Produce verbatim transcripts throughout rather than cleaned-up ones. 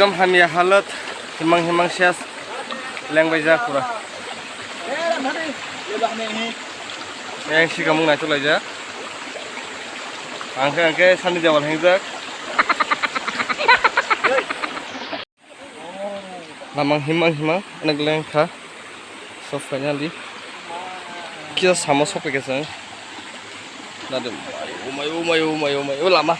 Ekdom hamya halat, himang himang ses, lengbaijak pura. Yang sikamung naitok laijak. Angke angke sani dewal hengjak. Lamang himang himang, onek lengkha. So finally, kisa samo sokphaikha chwng. Nade, umai, umai, umai, umai, o lama.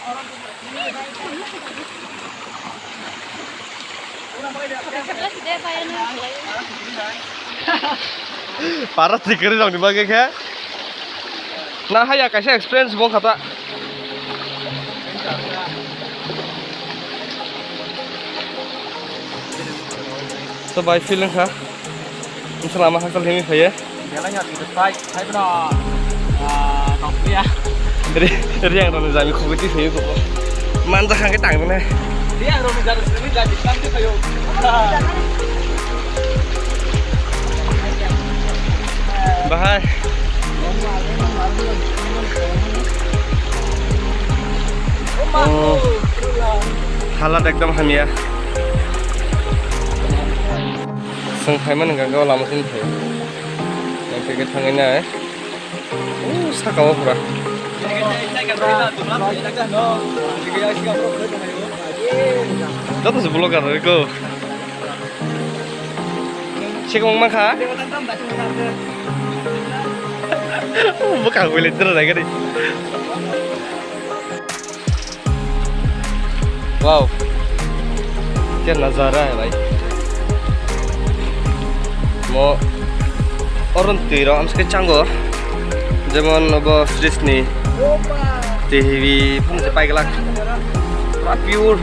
Para tikiri rokni bagwi khe. Na haya kaisa experience bong khata. So bai feel wngkha. Wngkha lama hakal himi phaye. Belai ya, tidak sai, sai bro. Ah, kau pria. Ri, ri ang rani jami khugui ti phaye kok. Manjak hangke tang bene. Ri ang rani jami khugui ti phaye. Bahai. Oh, halat ekdom hamya. Chwng phaimani hwnkha khe o lama chini phai. Yang khe thangwi nai. Oh, saka o pura. Joto se vlogger rw ko. Sikong ma kha? Bwkha hoi le dra dai gari. Wow. Kya nazara hai bhai. Mo oron twi rok amsike chango. Jemon obo fridge ni. Twi hibi phung se pai glak. Pura pure.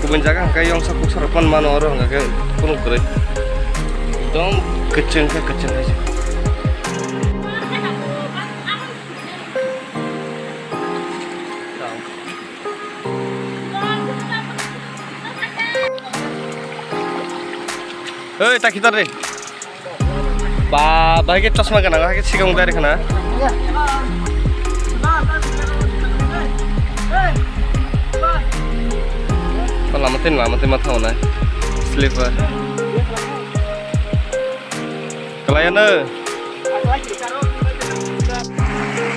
Kubun jaga hwnkhe yongsa kuksa rok phano mano oro hwnkhe phunuk kwrwi. Ekdom kwchwng khe kwchwng hai se. Oi, ta khitar de. Ba, ba, ke chosma gana, ke sikong dari khana. Lama tin, lama tin ma thawnai. Slipper. Kalai ano.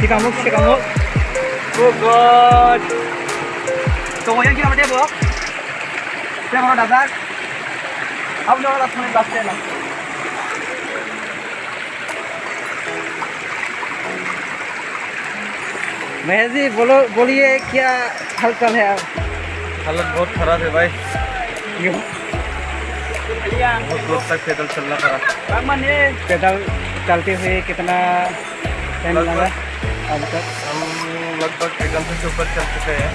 Sikamuk, sikamuk. Oh God. Tongo yang kira mati bo. Siapa mau datang? Aku udah langsung datang. भैया जी, बोलो, बोलिए, क्या हाल चाल है आप? हालत बहुत खराब है भाई। क्यों? बहुत दूर तक पैदल चलना पड़ा। पैदल चलते हुए कितना टाइम लगा अब तक? हम लगभग एक घंटे से ऊपर चल चुके हैं।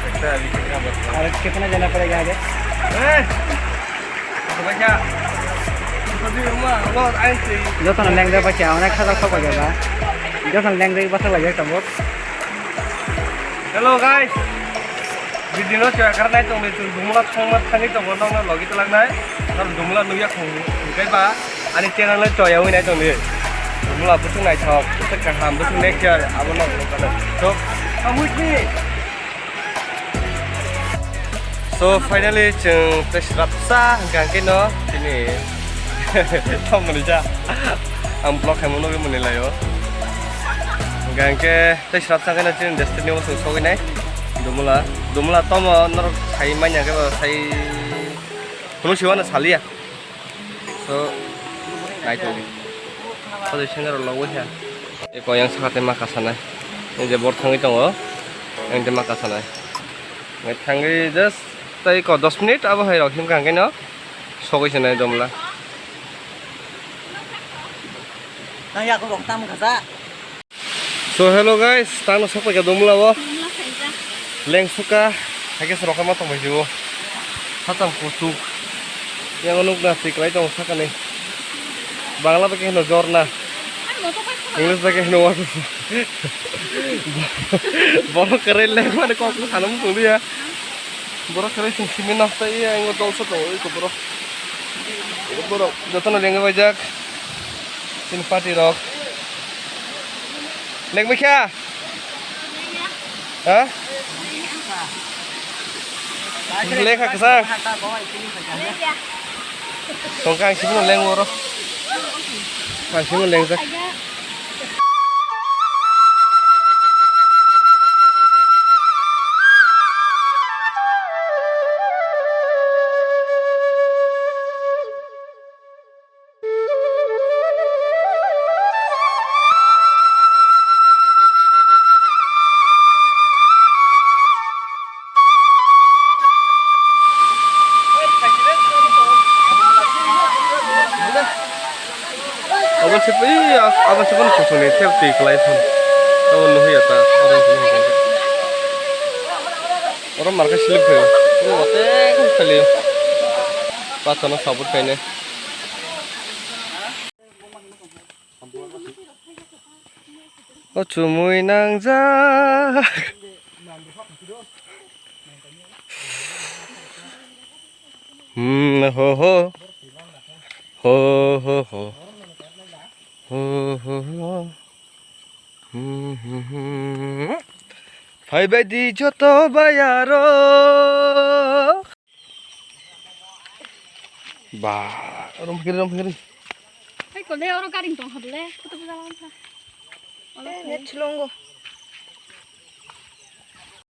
लगता है अभी कितना बचा है। और कितना जाना पड़ेगा आगे? Jotono lengdek bai kha, onek khajak thok bai kha ba. Jotono lengdek bai thok bai kha tongo. Hello guys, video no chwng kar nai tong di, chwng Dumula thangma thangwi tongo, nokno logi twlak nai. Nang Dumula nukya khong hwnkhe ba ani channel no chwng yawi nai tong di. Dumula bwswk naithok, bwswk kaham, bwswk nature, abo no nukha. So, come with me. So finally chwng tei srapsa hwnkha khe no tini thongmani cha ang vlog khaimo nugwi mani laio. Hwnkha khe tei srapsa khe no chini destination o chwng sogwi nai Dumula. Dumula tomo norok sai manya khe bo sai phunuk siwano saliya. So, naitokdi. Khojoi sengaro logwi kha. Eko yang saka tei ma kasanai. Ni je bor thangwi tongo. Yang tei ma kasanai. Ngai thangwi just tei ko dos minute abo hai rok himkha hwnkhe no. Sogwi se nai Dumula. Nang yakung rok tam kha sa. So hello guys, tangno sokpaikha Dumula o. Dumula khaijak. Lengsuka, haikhe se rokhe ma tongpaisio. Satam kuchuk. Yang nukna twi kwlai tongo sakani. Bangla bai khe hino jorna. English bai khe hino waterfall. Borok kwrwi lengmani kokno sana muchunglia. Borok kwrwi chwng simi nokta iya, engo dolsa tongo iko borok. Borok jotono lengwi baijak. Chini party rok. Lengbai kha? Ha? Lekha kwchang. Tongkha ang sibino leng oro. Ang sibino lengjak. Abo se pi, abo se kon kusung ni thep twi klai thang. Abo nuhi ata, oro nuhi ata. Oro marka slip khayo. Oro wate khali. Patano sabut kaine. O chumui nangjak. Hmm, ho, ho. Ho, ho, ho. Ho, ho, ho. Hmm, hmm, hmm. Phaibaidi joto bayarok. Ba, rom phikri, rom phikri. Hai, kole oro garing tong habole, kutu buja lang kha. Eh, net chilongo.